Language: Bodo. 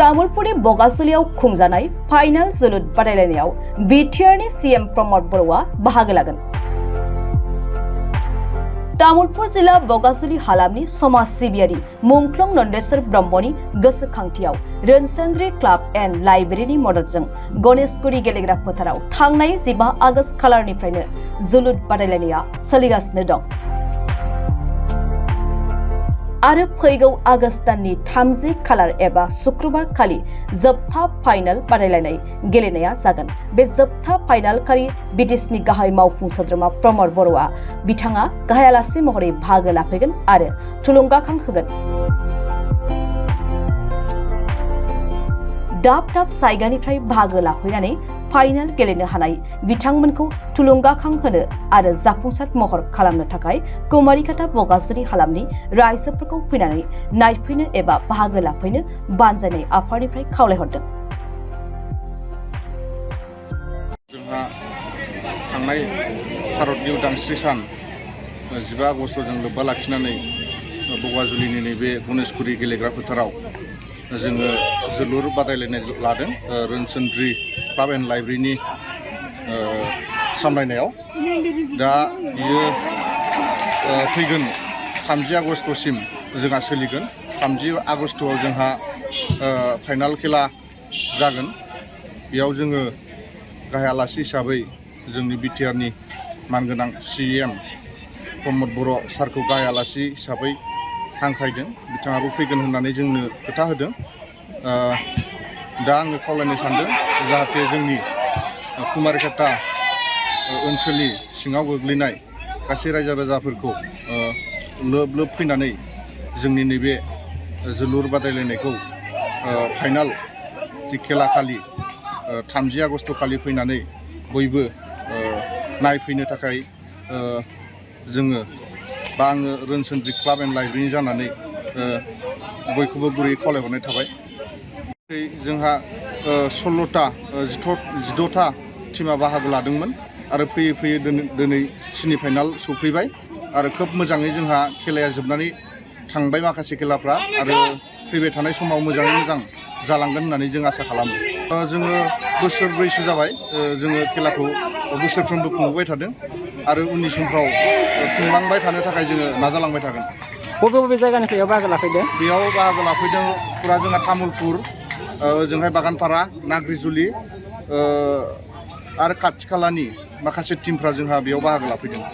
तामुलपुरनि बगासुलियाव खुंजानाय फाइनाल जोलुर बादायलायनायाव बिटिआरनि सीएम प्रमद बर'आ बाहागो लागोन। तामुलपुर जिल्ला बगासुलि हालामनि समाज सिबियारि मुंख्लं नन्देश्वर ब्रह्मनि गोसोखांथियाव रोनसोन्द्रि क्लाब एन्ड लाइब्रेरिनि मददजों गणेशगुरि गेलेग्रा फोथाराव थांनाय 15 आगस्ट खालारनिफ्रायनो जोलुर बादायलायनाया सोलिगासिनो दं आरो फैगौ आगस्ट दाननि 30 खालार एबा शुक्रबार खालि जोबथा फाइनाल बादायलायनाय गेलेनाया जागोन। बे जोबथा फाइनाल खालि बिटिसिनि गाहाय मावफुं सोद्रोमा प्रमद बर'आ बिथाङा गाहाय आलासि महरै बाहागो लाफैगोन आरो थुलुंगाखां होगोन। दाब दाब जायगानिफ्राय बाहागो लाफैनानै फाइनाल गेलेनो हानाय बिथांमोनखौ थुलुंगाखां होनो आरो जाफुंसार महर खालामनो थाखाय कुमारिकाटा बगासुलि हालामनि रायजोफोरखौ फैनानै नायफैनो एबा बाहागो लाफैनो बानजायनाय आफादनिफ्राय खावलायहरदों। जोंहा थांनाय भारतनि उदांस्रि सान 15 आगस्टजों लोब्बा लाखिनानै बगाजुलिनि नैबे गणेशगुरि गेलेग्रा फोथाराव जोङो जोलुर बादायलायनाय लादों रोनसोन्द्रि क्लाब एन्ड लाइब्रेरिनि सामलायनायाव। दा बियो फैगोन 30 आगस्टसिम जोंहा सोलिगोन। 30 आगस्टआव जोंहा फाइनाल खेला जागोन। बेयाव जोङो गाहाय आलासि हिसाबै जोंनि बिटिआरनि मानगोनां सीएम प्रमद बर' सारखौ गाहाय आलासि हिसाबै हांख्रायदों। बिथाङाबो फैगोन होननानै जोंनो खोथा होदों। दा आङो खावलायनो सानदों जाहाथे जोंनि कुमारिकाटा ओनसोलनि सिङाव गोग्लैनाय गासै रायजो राजाफोरखौ लोब लोब फैनानै जोंनि नैबे जोलुर बादायलायनायखौ फाइनाल जि खेला खालि 30 आगस्ट खालि फैनानै बयबो नायफैनो थाखाय जोङो बा आङो रोनसोन्द्रि क्लाब एन्ड लाइब्रेरि जानानै बयखौबो गुरैयै खावलायहरनाय थाबाय। जोंहा 16टा टिमा बाहागो लादोंमोन आरो फैयै फैयै दिनै सेमि फाइनाल सौफैबाय आरो खोब मोजाङै जोंहा खेलाया जोबनानै थांबाय माखासे खेलाफ्रा आरो फैबाय थानाय समाव मोजाङै मोजां जालांगोन होननानै जों आसा खालामो। जोङो बोसोरब्रैसो जाबाय जोङो खेलाखौ बोसोरफ्रोमबो खुंबोबाय थादों आरो उननि समफ्राव खुंलांबाय थानो थाखाय जोङो नाजालांबाय थागोन। बबे बबे जायगानिफ्राय बाहागो लाफैदों? बेयाव बाहागो लाफैदों फुरा जोंहा तामुलपुर, ओजोंहाय बागानपारा, नाग्रिजुलि आरो खाथि खालानि माखासे टिमफ्रा जोंहा बेयाव बाहागो लाफैदों।